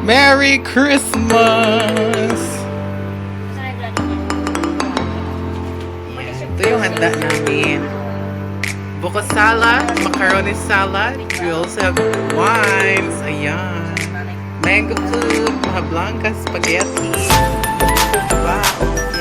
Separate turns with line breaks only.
Merry Christmas! Ito yung handa namin. Buko salad, macaroni salad. We also have wines. Ayan. Mango fruit, maha blanca, spaghetti. Wow.